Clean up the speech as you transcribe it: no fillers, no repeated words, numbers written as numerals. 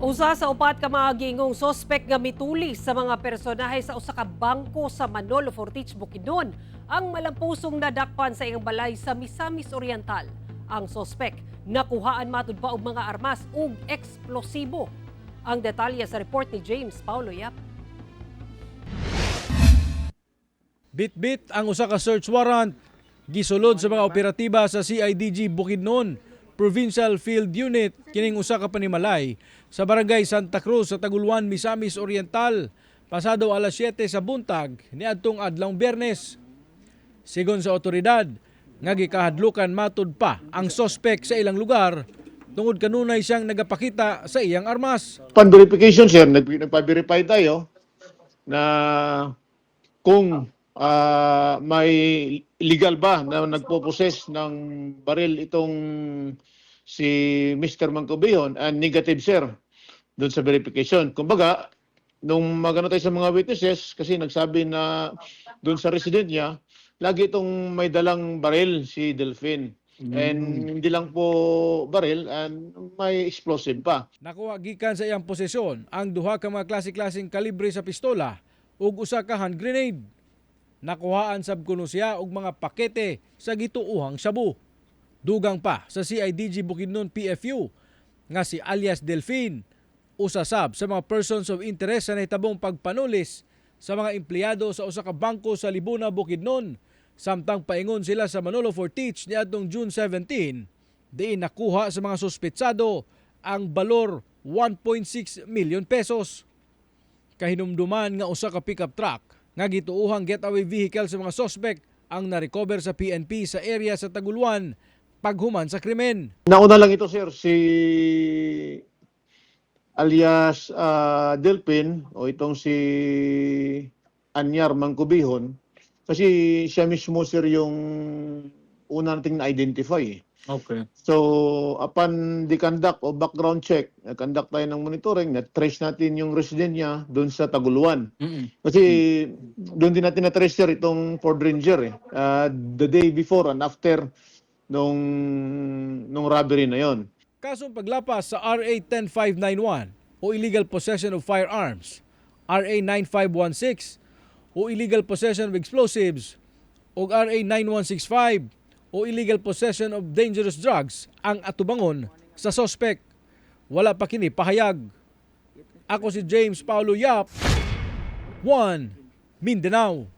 Usa sa upat ka mga giingong sospek nga mituli sa mga personahe sa usa ka bangko sa Manolo Fortich, Bukidnon ang malampusong nadakpan sa iyang balay sa Misamis Oriental. Ang sospek nakuhaan matud pa og mga armas ug eksplosibo. Ang detalye sa report ni James Paulo Yap. Bit-bit ang usa ka search warrant gisulod sa mga operatiba sa CIDG Bukidnon Provincial Field Unit kining usa ka panimalay sa Barangay Santa Cruz sa Taguluan, Misamis Oriental, pasado alas 7 sa buntag niadtong adlawng Biyernes. Sigon sa otoridad nga gikahadlukan matud pa ang sospek sa ilang lugar tungod kanunay siyang nagapakita sa iyang armas. Upon verification, sir, nagpa-verify tayo na kung may legal ba na nagpo-possess ng baril itong si Mr. Mangkubihon, and negative, sir, doon sa verification. Kumbaga, nung magano tayo sa mga witnesses, kasi nagsabi na doon sa resident niya, lagi itong may dalang baril si Delphine. And hindi lang po baril, and may explosive pa. Nakuha gikan sa iyang posesyon ang duha ka mga klase-klaseng kalibre sa pistola ug usa ka hand grenade. Nakuhaan sab kuno siya og mga pakete sa gituohang shabu. Dugang pa sa CIDG Bukidnon PFU nga si alias Delphine usa sab sa mga persons of interest sa nahitabong pagpanulis sa mga empleyado sa usa ka bangko sa Libuna, Bukidnon, samtang paingon sila sa Manolo Fortich niadtong June 17, diin nakuha sa mga suspetsado ang balor 1.6 million pesos. Kahinumduman nga usa ka pickup truck nga gituohang getaway vehicle sa mga suspect ang narecover sa PNP sa area sa Taguluan paghuman sa krimen. Nauna lang ito, sir, si alias Delpin o itong si Anyar Mangkubihon kasi siya mismo, sir, yung una nating na-identify eh. So, upon the conduct o background check, nag-conduct tayo ng monitoring, na-trace natin yung resident niya doon sa Taguluan. Kasi doon din natin na-trace, sir, itong Ford Ranger eh. The day before and after nung robbery na yon. Kasong paglapas sa RA 10591 o illegal possession of firearms, RA 9516 o illegal possession of explosives, o RA 9165 o illegal possession of dangerous drugs ang atubangon sa sospek. Wala pa kini pahayag. Ako si James Paulo Yap, 1 Mindanao.